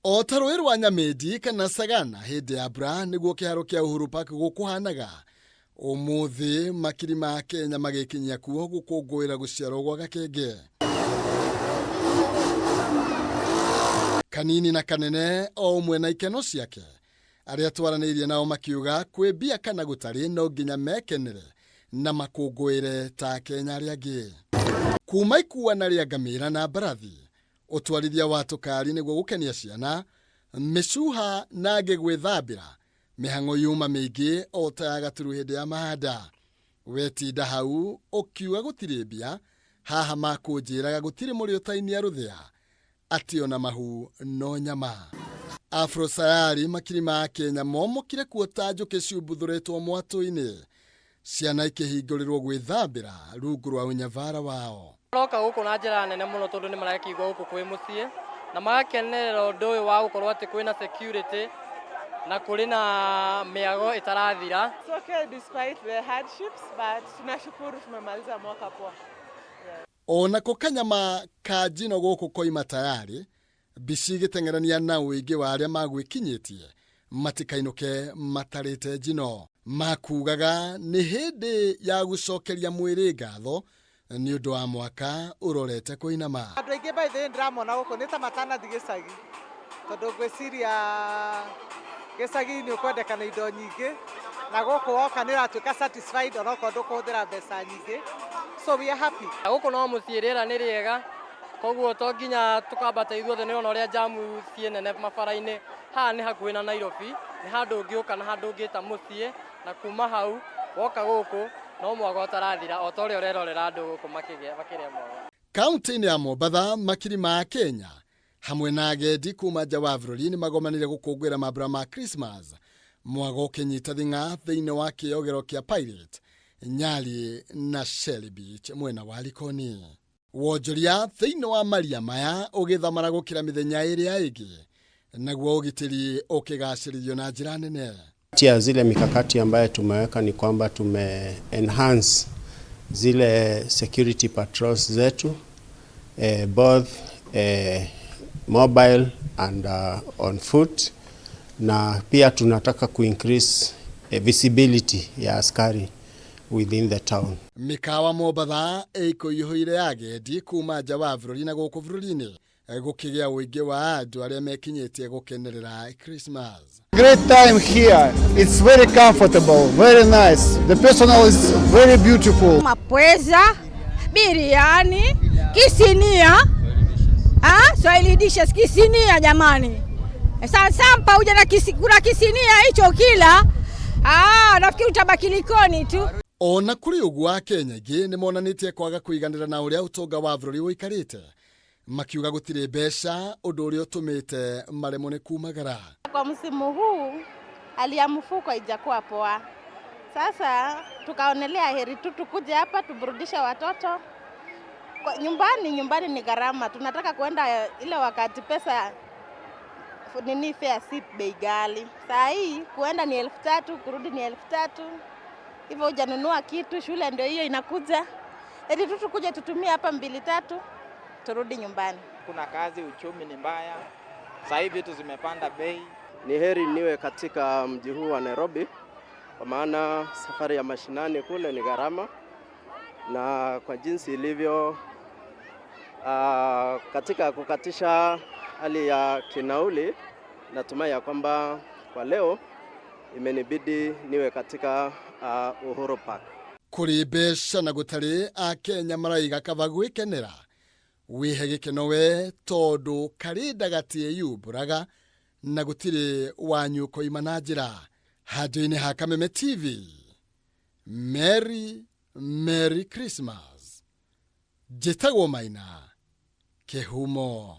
O ta rũĩ rwa Nyamĩndi kana Sagana hĩndĩ ya mbura nĩguo kĩharo kĩa Uhuru Park gũkũhanaga. Ũmũthĩ makiri ma Kenya magĩkinyia kuo gũkũngũĩra gũciarwo gwa Gakenge. Kanini na kanene o ũmwe na ikeno ciake. Arĩa twaranĩirie nao makiuga kwĩ mbia kana gũtarĩ no nginya mekenere na makũngũĩre ta Akenya arĩa angĩ. Kuma ikuana rĩa ngamĩra na mbarathi, ũtwarithia wa tũkari nĩguo gũkenia ciana, mĩcuha na angĩ gwĩthambĩra, mĩhang'o yuma mĩingĩ o ta ya gaturu hĩndĩ ya mahanda. Wetinda hau ũkiuga gũtirĩ mbia, haha makũnjĩraga gũtirĩ mũrĩ ũtainia rũthĩa. Atĩ ona mahu no nyama. Afro Sayari makiri ma Kenya momokire kuo ta njũkĩ ciumbuthũrĩtwo mwatũ-inĩ. Ciana ikĩhingũrĩrwo gwĩthambĩra rungu rwa ũnyabara wao. Maroka gũkũ na njĩra nene mũno tondũ nĩ marakĩigua gũkũ kwĩ mũciĩ na magakenerera ũndũ ũyũ wa gũkorwo atĩ kwĩna security na kũrĩ na mĩago ĩtarathira. It's okay despite the hardships but tunashukuru tumemaliza mwaka poa. Onako kanyama ka njino gũkũ koima tayarĩ, mbici igĩteng'erania na ũingĩ wa arĩa magwĩkinyĩtie matikainũke matarĩte njino. Makugaga nĩ hĩndĩ ya gũcokeria mwĩrĩ ngatho nĩ ũndũ wa mwaka ũrorete kũinama. Andũ aingĩ by the way ndĩramona gũkũ nĩ ta matanathiĩ gĩcagi tondũ ngwĩciria gĩcagi nĩ ũkwendekana indo nyingĩ na gũkũ woka nĩ ũratuĩka satisfied onokorwo ndũkũhũthĩra mbeca nyingĩ, so we are happy. Gũkũ no mũciĩ rĩera nĩ rĩega koguo to nginya tũkambata ithuothe nĩ ũrona ũrĩa jamu ciĩ nene mabara-inĩ. Haha nĩ hakuhĩ na Nairobi, nĩ handũ ũngĩũka na handũ ũngĩta mũciĩ na kuma hau woka gũkũ no mwago ũtarathira o ta ũrĩa ũrerorera andũ gũkũ makĩrĩa mwago. Kaunti-inĩ ya Mombatha, makiri ma Kenya hamwe na agendi kuma nja wa bũrũri nĩ magomanire gũkũngũĩra mambura ma Christmas mwago ũkĩnyita thing'a thĩinĩ wa kĩogero kĩa Pirate, Nyali na Shelly Beach mwena wa Likoni. Wonjoria thĩinĩ wa maria maya ũgĩthamara gũkĩra mĩthenya ĩrĩa ĩngĩ, naguo ũgitĩri ũkĩgacĩrithio na njĩra nene. Kati ya zile mikakati ambayo tumeweka ni kwamba tume enhance zile security patrols zetu, both mobile and on foot, na pia tunataka ku increase visibility ya askari within the town. Mĩkawa Mombatha ĩikũiyũire agendi kuma nja wa bũrũri na gũkũ bũrũri-inĩ gũkĩgĩa ũingĩ wa andũ arĩa mekinyĩtie gũkenerera Christmas. Great time here. It's very comfortable, very nice. The personnel is very beautiful. Mapweza, biriani, kisinia. Ah, Swahili dishes kisinia jamani. Sampa uje na kuna kisinia hicho kila. Ah, nafikiri utabaki Likoni tu. Ona kũrĩ ũguo Akenya aingĩ nĩ monanĩtie kwaga kũiganĩra na ũrĩa ũtonga wa bũrũri ũikarĩte, makiuga gũtirĩ mbeca, ũndũ ũrĩa ũtũmĩte maremwo nĩ kumagara. Kwa msimu huu hali ya mfuko haijakuwa poa. Sasa tukaonelea heri tu tukuje hapa tuburudishe watoto. Kwa nyumbani ni gharama. Tunataka kwenda ile wakati pesa nini fare si bei ghali. Saa hii kuenda ni 3,000, kurudi ni 3,000. Hivyo hujanunua kitu, shule ndio hiyo inakuja. Heri tu tukuje tutumie hapa 2-3 turudi nyumbani. Kuna kazi, uchumi ni mbaya. Saa hii vitu zimepanda bei. Ni heri niwe katika mji huu wa Nairobi kwa maana safari ya mashinani kule ni gharama, na kwa jinsi ilivyo katika kukatisha hali ya kinauli, natumai ya kwamba kwa leo imenibidi niwe katika Uhuru Park. Kũrĩ mbeca na gũtarĩ, Akenya maraiga kaba gwĩkenera wĩhe gĩkeno we tondũ karĩnda gatiĩyumbũraga na gũtirĩ wanyu koima na njĩra. Handũ-inĩ ha Kameme TV, Merry Merry Christmas. Njĩtagwo Maina Kĩhumo.